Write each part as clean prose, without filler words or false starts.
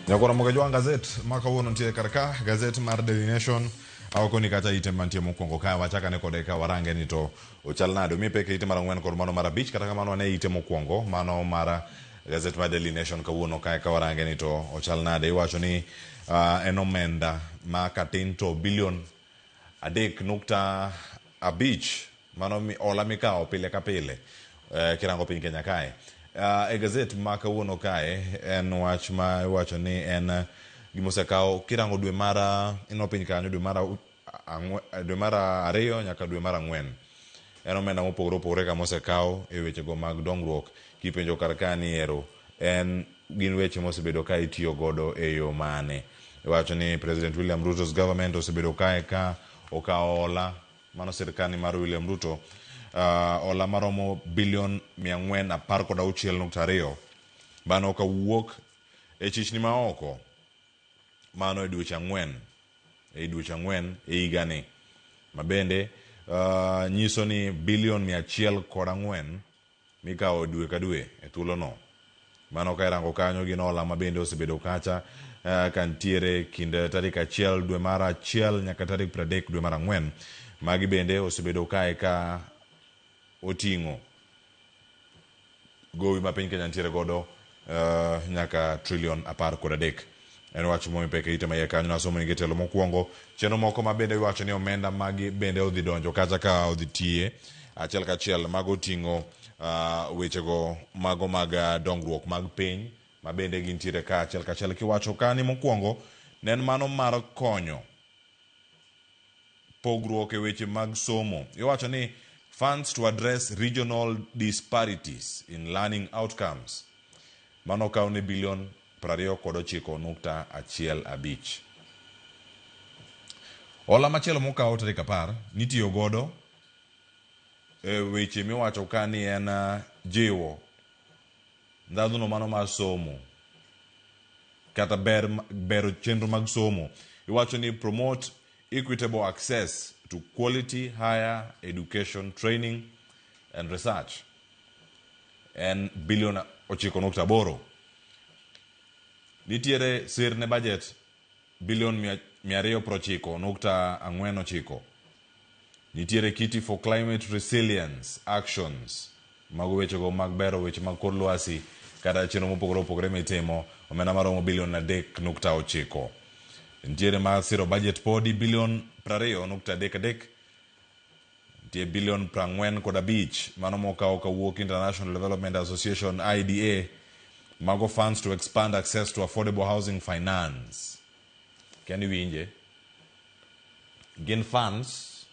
Nyakwara Moga Jwang' gazet ma kawuono nitie kar ka, gazet mar Daily Nation awakoni kata ite mantie mokwongo kae wachakane kode ka warange ni to ochal nade omiye pek e ite mar ang'wen kod mano mar abich kata kamano wane ite mokwongo mano mar gazet mar Daily Nation kawuono kae ka warange ni to ochal nade iwacho ni en omenda ma katin to bilion 3.5 mano hola mikawo pile ka pile kirango piny Kenya kae. E gazet ma kawuono kae en wach ma iwacho ni en gimosekaw kirango dwe mar ineno piny kanyo dwe mar dwe mar ariyo nyaka dwe mar ang'wen. En omenda mopogore opogore kama osekaw e wechego mag dongruok kipenjo kar ka ni ero en gin weche mosebedo ka itiyo godo e yo mane. Iwacho ni President William Ruto's government osebedo kae ka okawo hola mano sirkal ni mar William Ruto hola maromo bilion 416.2 mano kawuok e chichni maoko mano e dweche ang'wen e dweche ang'wen e higani mabende nyiso ni bilion 104 mikawo dwe ka dwe e thuolono. Mano ka irango kanyo gin hola ma bende osebedo kacha ka nitiere kind tarik 1 dwe mar 1 nyaka tarik 30 dwe mar 4. Magi bende osebedo kae ka oting'o gowi ma piny Kenya nitiere godo nyaka trilion 13. En wach momi pek e ite ma iye kanyo nasomo ni telo mokwongo. Chenro moko ma bende iwacho ni omenda magi bende odhi donjo kacha ka odhi tiye achiel kachiel mago oting'o wechego mago mag dongruok mag piny ma bende gintiere ka achiel kachiel kiwacho ka ni mokwongo ne en mano mar konyo pogruok e weche mag somo. Iwacho ni funds to address regional disparities in learning outcomes. Mano okaw ni bilion 29.15. Hola machielo mokaw tarik 10 nitiyo godo e weche miwacho ka ni en jiwo ndhadhuno mano mar somo kata ber bero chenro mag somo. Iwacho ni promote equitable access to quality higher education training and research. En bilion 9.8. Nitiere sir ne budget bilion 290.49. Nitiere kitty for climate resilience actions. Mago wechego mag bero weche mag kor lwasi kata chenro mopogore opogore mitimo omenda maromo bilion 3.9. Nitiere mar siro budget podi bilion 20.33. Nitie bilion 45 mano mokaw kawuok International Development Association IDA mago funds to expand access to affordable housing finance. Kendo iwinje gin funds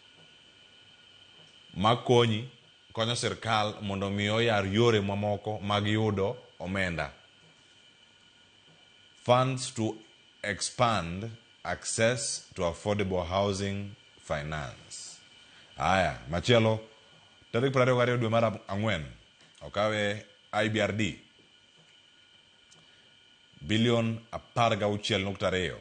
makonyi konyo sirkal mondo mi oyar yore mamoko mag yudo omenda. Funds to expand access to affordable housing finance. Aya, machielo tarik 22 dwe mar ang'wen okawe IBRD bilion 16.2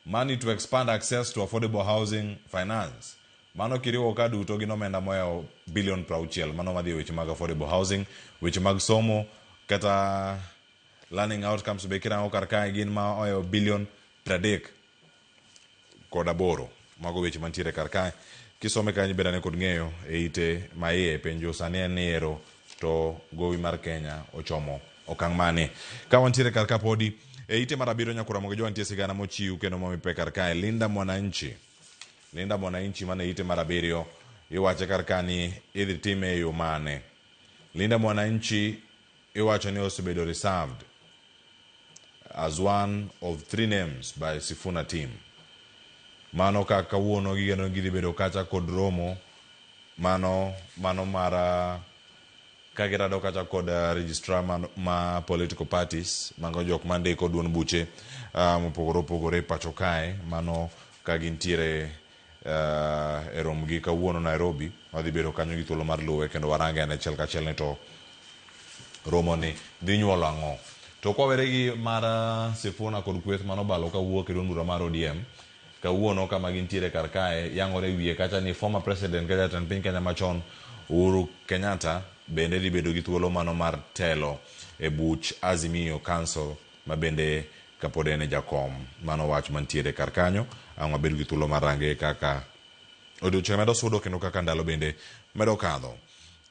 money to expand access to affordable housing finance. Mano kiriwo ka duto gin omenda mohewo bilion 60 mano madhi e weche mag affordable housing, weche mag somo kata learning outcomes be kirango kar kae gin ma ohewo bilion 38. Mago weche mantiere kar kae. Kisome kanyo ibed ane kod ng'eyo e ite ma iye penjo sani en ni ero to gowi mar Kenya ochomo okang' mane. Ka wantiere kar ka podi e ite mar abiriyo nyakura mogo jowa nitie sigana mochiw kendo momi pek kar kae Linda Mwananchi. Linda Mwananchi mane ite mar abiriyo iwache kar ka ni idhi time e yo mane. Linda Mwananchi iwacho ni osebedo reserved as one of three names by Sifuna team. Mano ka kawuono gigeno ni gidhi bedo kacha kod romo mano mano mar ka girado kacha kod registrar ma political parties mago jok mandiko duond buche mopogore opogore pacho kae mano ka gintiere e romgi kawuono Nairobi wadhi bedo kanyo gi thuolo mar luwe kendo warange ane achiel kachiel ni to romo ni dhi nyuolo ang'o. To kwawere gi mar Sifuna kod kweth manobalo kawuok e duond bura mar ODM kawuono kama gintiere kar kae yangore wiye kacha ni former president kata jatend piny Kenya machon Uhuru Kenyatta bende dhi bedo gi thuolo mano mar telo e buch Azimio Council ma bende kapod en e jakom. Mano wach mantiere kar kanyo. Ang' wabed gi thuolo mar range kaka odiochieng' medo sudo kendo kaka ndalo bende medo kadho.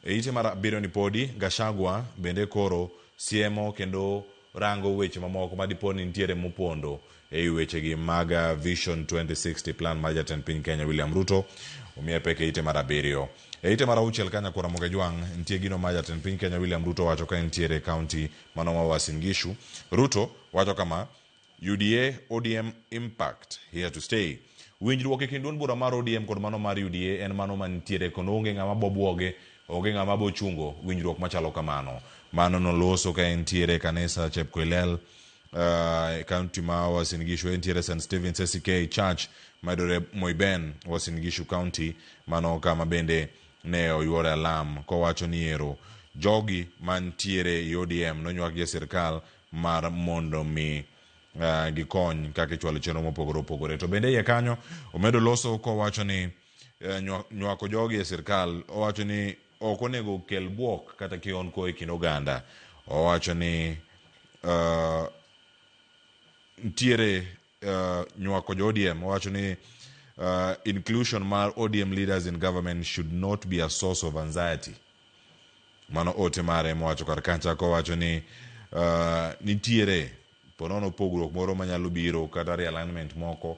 E ite mar abiriyo ni podi, Gachagua bende koro siemo kendo rango weche mamoko ma dipo ni nitiere mopondo ei wechegi mag Vision 2060 plan mar jatend piny Kenya William Ruto omiye pek e ite mar abiriyo. E ite mar auchiel ka nyakwar Ramogi Ajwang' nitie gino ma jatend piny Kenya William Ruto wacho ka entiere e county mano ma Uasin Gishu. Ruto wacho kama, UDA ODM impact here to stay. Winjruok e kind duond bura mar ODM kod mano mar UDA en mano mantiere kendo onge ng'ama bobuoge, onge ng'ama bochungo winjruok machalo kamano. Mano noloso ka entiere e kanisa Chepkoilel e county ma Uasin Gishu, entiere St Stephen's ACK Church mayudore Moiben, Uasin Gishu County, mano kama bende ne oyuore alam kowacho ni ero jogi mantiere e ODM nonywakgi e sirkal mar mondo mi gikony kaka ichwalo chenro mopogore opogore. To bende iye kanyo omedo loso kowacho ni nywako jogi e sirkal, owacho ni ok onego kel bwok kata kihondko e kind oganda. Owacho ni nitiere nywako jo ODM, owacho ni inclusion mar ODM leaders in government should not be a source of anxiety. Mano ote mare mowacho kar kacha kowacho ni nitiere ponono pogruok moro manyalo biro kata realignment moko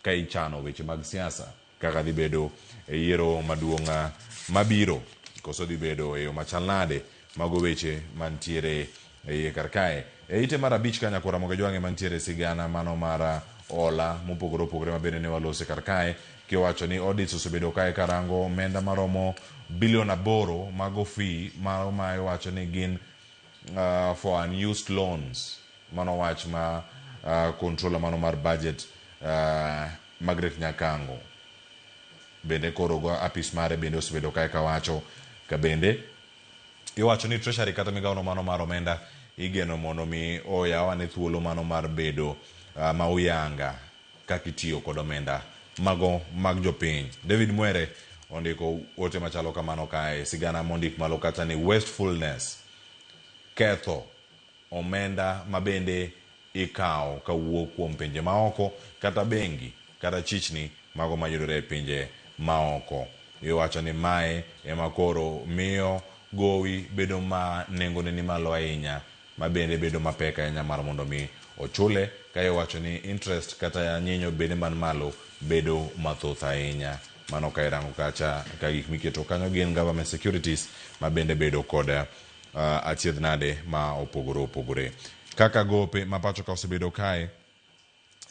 ka ichano weche mag siasa kaka dhi bedo e yiero maduong' mabiro koso dhi bedo e yo machal nade. Mago weche mantiere e iye kar kae. E ite mar abich ka nyakwar Ramogi Ajwang'e mantiere sigana mano mar hola mopogore opogore ma bende ne walose kar kae kiwacho ni audits osebedo kae karango omenda maromo bilion 8 mago fee maro ma iwacho ni gin for unused loans. Mano wach ma controller mano mar budget Margaret Nyakango bende koro go apis mare bende osebedo kae kawacho ka bende iwacho ni Treasury kata migawono mano mar omenda igeno mondo mi oyaw ane thuolo mano mar bedo ma uyanga kaka itiyo kod omenda mago mag jopiny. David Mwere ondiko ote machalo kamano kae, sigana mondik malo kacha ni wastefulness, ketho omenda mabende ikawo kawuok kuom pinje maoko kata bengi kata chichni mago mayudore e pinje maoko. Iwacho ni mae ema koro miyo gowi bedo ma nengone ni malo ahinya ma bende bedo mapek ahinya mar mondo mi ochule, ka iwacho ni interest kata nyinyo bende man malo bedo mathoth ahinya. Mano ka irango kacha ka gik miketo kanyo gin government securities ma bende bedo kod achiedh nade ma opogore opogore. Kaka gope ma pacho ka osebedo kae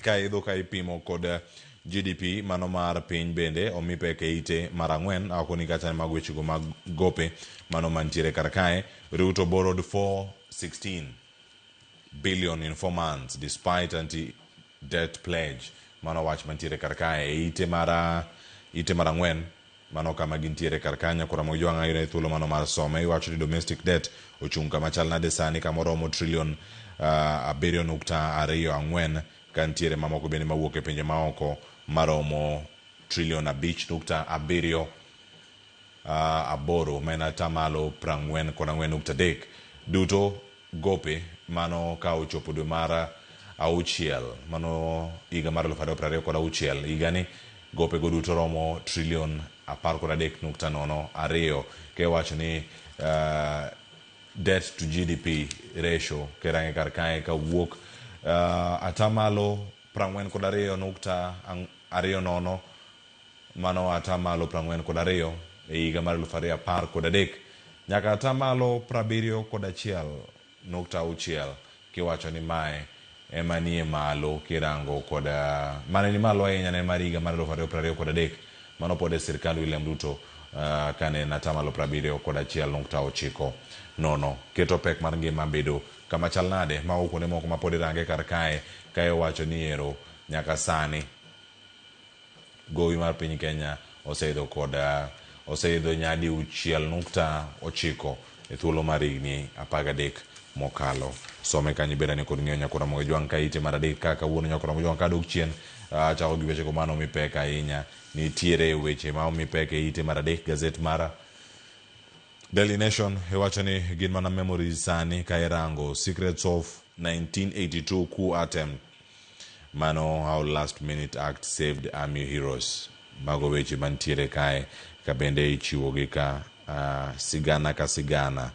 ka idho ka ipimo kod GDP mano mar piny bende omi pek e ite mar 4 akoni kacha mag wechego mag gope mano mantiere kar kae. Ruto borrowed 416 billion in 4 months despite anti-debt pledge. Mano wach mantiere kar kae e ite mar 4 mano kama gintiere kar kanyo. Koro Ramogi Jwang' ayudo thuolo mano mar some. Iwacho ni domestic debt ochung' kama chal nade sani kama oromo trillion 7.24 ka nitiere mamoko bende mawuok e pinje maoko maromo trillion 5.78 ma en atamalo 44.3 duto gope mano ka ochopo dwe mar 6 mano higa mar 2026 higani gope go duto romo trillion 13.02 kewacho ni debt to GDP ratio kirange kar kae kawuok atamalo 42.20 mano atamalo 42 e higa mar 2013 nyaka atamalo 71.6 kiwacho ni mae ema nie malo kirango kod mane ni malo ahinya ne mar higa mar 2023 mano pod e sirkand William Ruto kane en atamalo 71.90. Keto pek mar ngima bedo kama chal nade mago kuonde moko ma pod irange kar kae ka iwacho ni ero nyaka sani gowi mar piny Kenya oseidho kod oseidho nyadi 6.9 e thuolo mar higni 13 mokalo. Some kanyo ibedane kod ng'eyo nyakwar Ramogi Ajwang' ka ite mar 3 ka kawuono nyakwar Ramogi Ajwang' kadok chien achako gi wechego mano omi pek ahinya. Nitiere weche ma omi pek e ite mar 3 gazet mar Daily Nation iwacho ni gin mana memories sani ka irango secrets of 1982 coup attempt. Mano how last minute act saved army heroes. Mago weche mantiere kae ka bende ichiwogi ka sigana ka sigana.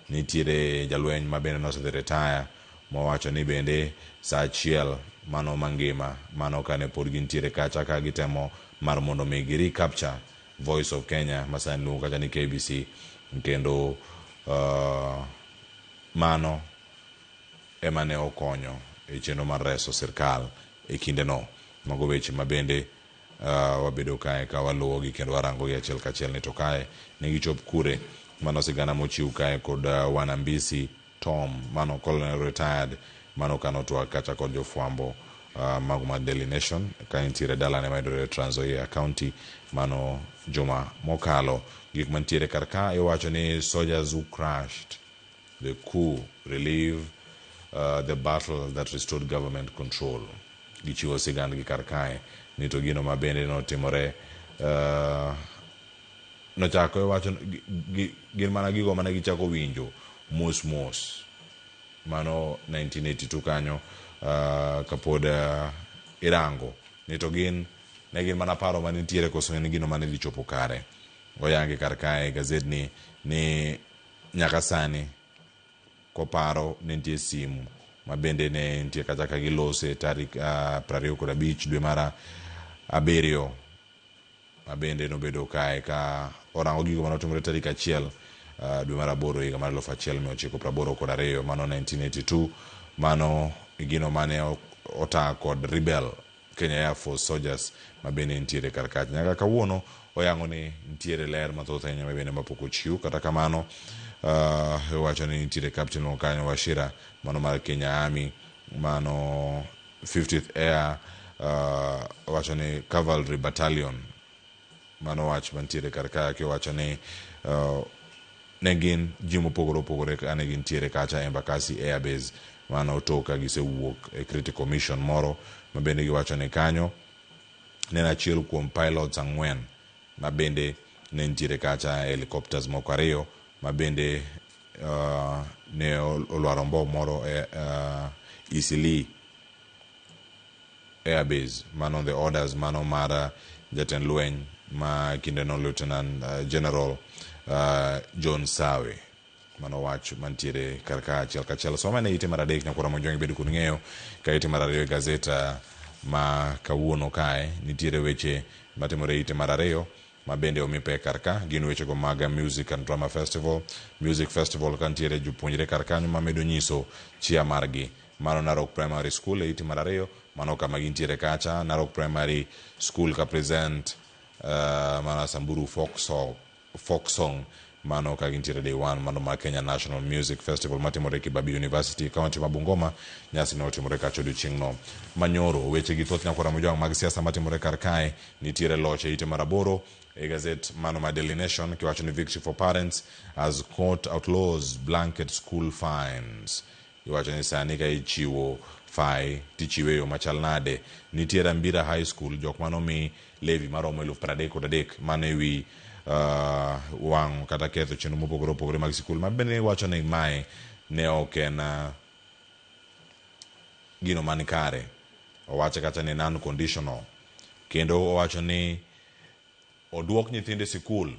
Nitiere jalweny ma bende nosedhi retire mowacho ni bende saa achiel mano mangima mano kane pod gintiere kacha ka gitemo mar mondo mi gi recapture Voice of Kenya ma sani luongo kacha ni KBC kendo mano ema ne okonyo e chenro mar reso sirkal e kindeno. Mago weche ma bende wabedo kae ka waluwogi kendo warangogi achiel kachiel ni to kae ne gichop kure. Mano sigana mochiw kae kod Wanambisi Tom, mano colonel retired, mano kano twak kacha kod jofwambo mago mar Daily Nation ka entiere dalane mayudore Trans Nzoia County mano juma mokalo. Gik mantiere kar ka iwacho ni soldiers who crushed the coup relive the battle that restored government control. Gichiwo sigandgi kar kae ni to gino ma bende notimore nochako iwacho gin mana gigo mane gichako winjo mos mos mano 1982 kanyo kapod irango ni to gin ne gin mana paro mane nitiere koso en gino mane dhi chopo kare. Oyangi kar kae gazetni ni nyaka sani koparo ne nitie simu ma bende ne nitie kacha ka gilose tarik 25 dwe mar abiriyo ma bende nobedo kae ka orango gigo manotimore tarik 1 dwe mar aboro higa mar 1982 mano 1982 mano gino mane ota kod rebel Kenya Air Force soldiers ma bende nitiere kar kacha. Nyaka kawuono oyango ni nitiere ler mathoth ahinya ma bende mapok ochiw. Kata kamano iwacho ni nitiere captain moro kanyo Wachira mano mar Kenya Army mano 50th Air wacho ni Cavalry Battalion mano wach mantiere kar kae kiwacho ni ne gin ji mopogore opogore kane gintiere kacha Embakasi Air Base mano tok ka gisewuok e critical mission moro ma bende giwacho ni kanyo ne en achiel kuom pilots 4 ma bende ne nitiere kacha e helicopters moko 2 ma bende ne olwaro mbom moro e Eastleigh Air Base mano the orders mano mar jatend lweny ma kindeno Lieutenant General John Sawe. Mano wach mantiere kar ka achiel kachiel. Some ane ite mar 3 nyakwara Mojwang' ibed kod ng'eyo ka ite mar 2 e gazet ma kawuono kae nitiere weche matimore ite mar 2 ma bende omi pek kar ka gin wechego mag Music and Drama Festival. Music Festival ka nitiere jopuonjre kar kanyo ma medo nyiso chia margi. Mano Narok Primary School e ite mar 2 mano kama gintiere kacha Narok Primary School ka present mana Samburu Folk Song mano ka gintiere day 1 mano mar Kenya National Music Festival matimore Kibabii University county ma Bungoma. Nyasi no otimore kacha odiochieng'no manyoro. Weche gi thoth nyakwara Mojwang' mag siasa matimore kar kae nitiere loch e ite mar 8 e gazet mano ma Daily Nation kiwacho ni victory for parents as court outlaws blanket school fines. Iwacho ni sani ka ichiwo fai tichiwe e yo machal nade. Nitiere Ambira High School jok manomi levy maromo 33,000 mano ewi wang' kata ketho chenro mopogore opogore mag sikul ma bende iwacho ni mae ne ok en gino man kare. Owacho kacha ni non conditional kendo owacho ni oduok nyithindo e sikul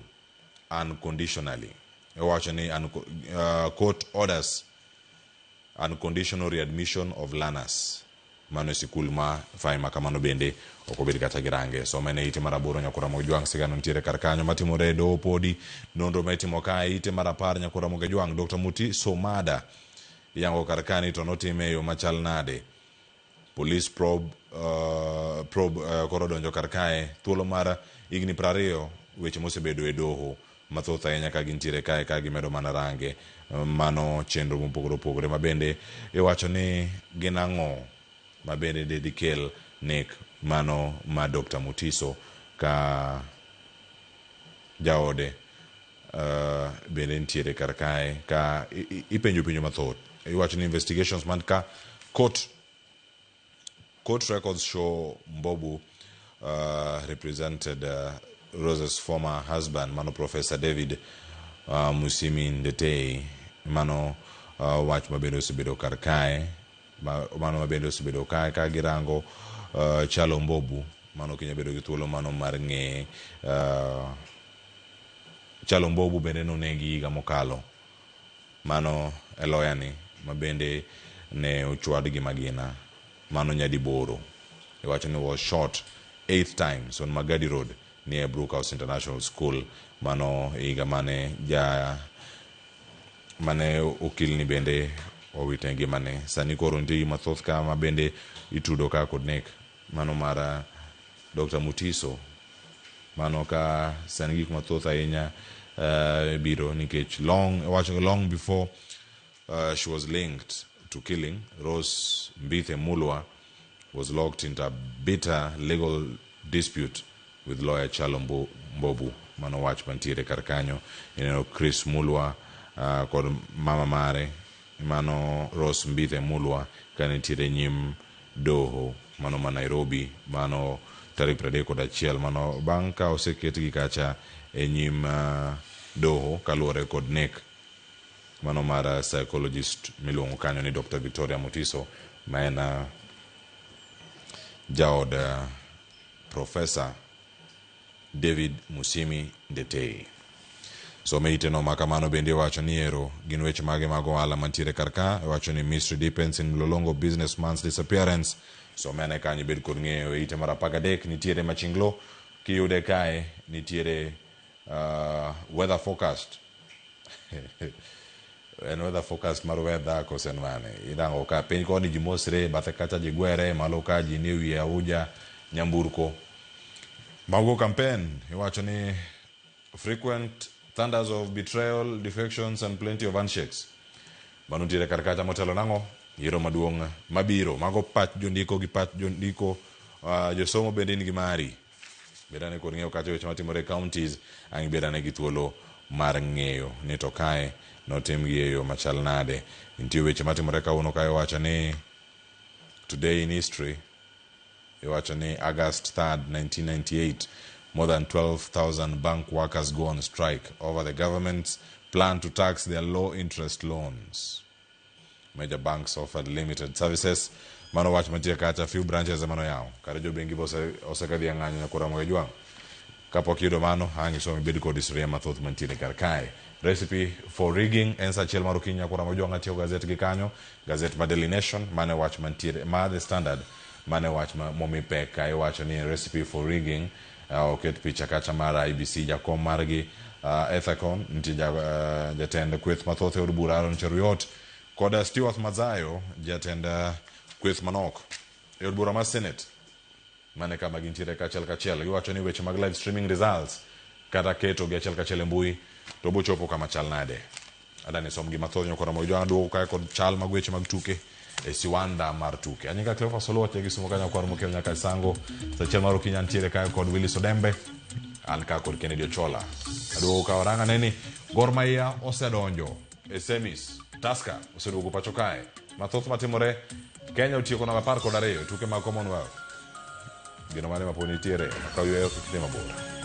unconditionally. Owacho ni court orders unconditional readmission of learners. Mano e sikul ma fai ma kamano bende ok obed kata gi range. Some ne ite mar 8 nyakwara Mojwang' sigana nitiere kar kanyo matimore e doho podi. Nonro ma itimo kae ite mar 10 nyakwara Mojwang' Dr. Mutiso Mada iyango kar ka ni to notime e yo machal nade. Police probe koro donjo kar kae thuolo mar higni 20 weche mosebedo e doho mathoth ahinya ka gintiere kae ka gimedo mana range mano chenro mopogore opogore ma bende iwacho ni gin ang'o ma bende de dikel nek mano ma Dr. Mutiso ka jaode bende nitiere kar kae ka ipenjo penjo mathoth. Iwacho ni investigations man ka court records show Mbobu represented Rose's former husband mano Professor David Musimi Ndetei. Mano wach mabende osebedo kar kae Mano ma bende osebedo ka ka girango Chalo Mbobu mano kinya bedo gi thuolo mano mar ng'eye. Chalo Mbobu bende nonegi higa mokalo. Mano e lawyer ni ma bende ne ochwad gi magina mano nyadiboro. Iwacho ni was shot 8 times on Magadi Road near Brookhouse International School. Mano higa mane ja mane okilni bende owito ngimane. Sani koro nitie gik mathoth ka ma bende itudo ka kod nek mano mar Dr. Mutiso. Mano ka sani gik mathoth ahinya biro nikech long wacho long before she was linked to killing Rose Mbithe Mulwa was locked into a bitter legal dispute with lawyer Chalo Mbobu. Mano wach mantiere kar kanyo. Ineno Chris Mulwa kod mama mare mano Rose Mbithe Mulwa ka nitiere nyim doho mano ma Nairobi mano tarik 31 mano bang' ka oseketgi kacha e nyim doho kaluwore kod nek mano mar psychologist miluongo kanyo ni Dr. Victoria Mutiso ma en jaod Professor David Musimi Ndetei. Some ite no makamano bende iwacho ni ero gin weche mage mag ohala mantiere kar ka. Iwacho ni mystery deepens in Mlolongo businessman's disappearance. Some ane kanyo ibed kod ng'eyo e ite mar 13 nitiere Machinglo kiyude kae nitiere weather forecast. En weather forecast mar weather kose en mane? Irango ka piny koni ji mosre, bathe kacha ji gwere, malo ka ji nie wi auja nyamburko. Mago campaign iwacho ni frequent thunders of betrayal, defections and plenty of handshakes. Mano nitiere kar kacha motelo nang'o? Yiero maduong' mabiro. Mago pach jondiko gi pach jondiko, josomo bende in gi mari. Bed ane kod ng'eyo kacha weche matimore e counties, ang' ibed ane gi thuolo mar ng'eyo ni to kae notimgi e yo machal nade. Nitie weche matimore kawuono kae iwacho ni today in history iwacho ni August 3rd, 1998, more than 12,000 bank workers go on strike over the government's plan to tax their low interest loans. Major banks offered limited services. Mano wach mantie kacha, few branches ema noyaw. Kare jobengi be osekadhi e ng'anyo nyaka Ramogi Jwang'. Kapok iyudo mano, ang' isom ibed kod historia mathoth mantiere kar kae. Recipe for rigging en sa achiel mar okinyi nyaka Ramogi Jwang' atiyo gazet gi kanyo. Gazet ma Daily Nation, mane wach mantiere, ma The Standard, mane wach ma momi pek ka iwacho ni recipe for rigging, oket picha kacha mar IBC jakom margi Ethacon, nitie jatend kweth mathoth e od bura Aaron Cheruiyot kod Stewart Madzayo jatend kweth manok e od bura mar Senate. Mane kama gintiere kachiel kachiel. Giwacho ni weche mag live streaming results kata keto gi achiel kachiel e mbui to bochopo kama chal nade. Adani som gi mathoth nyokora mo jwa duogo kae kod chal mag weche mag tuke e siwanda mar tuke. Anyinga Cleophas Oluoch gi sumo kanyo kwar mokel nyaka Sango. Sa achiel mar okinyi antiere kae kod Willis Odembe. An ka kod Kennedy Ochola. Aduogo ka oranga neni Gor Mahia osedonjo e semis. Tusker oseduogo pacho kae. Mathoth matimore Kenya otieko namba 12 e tuke mag Commonwealth. Geno mane mapod nitiere? Kaw yweyo kik idhi mabor.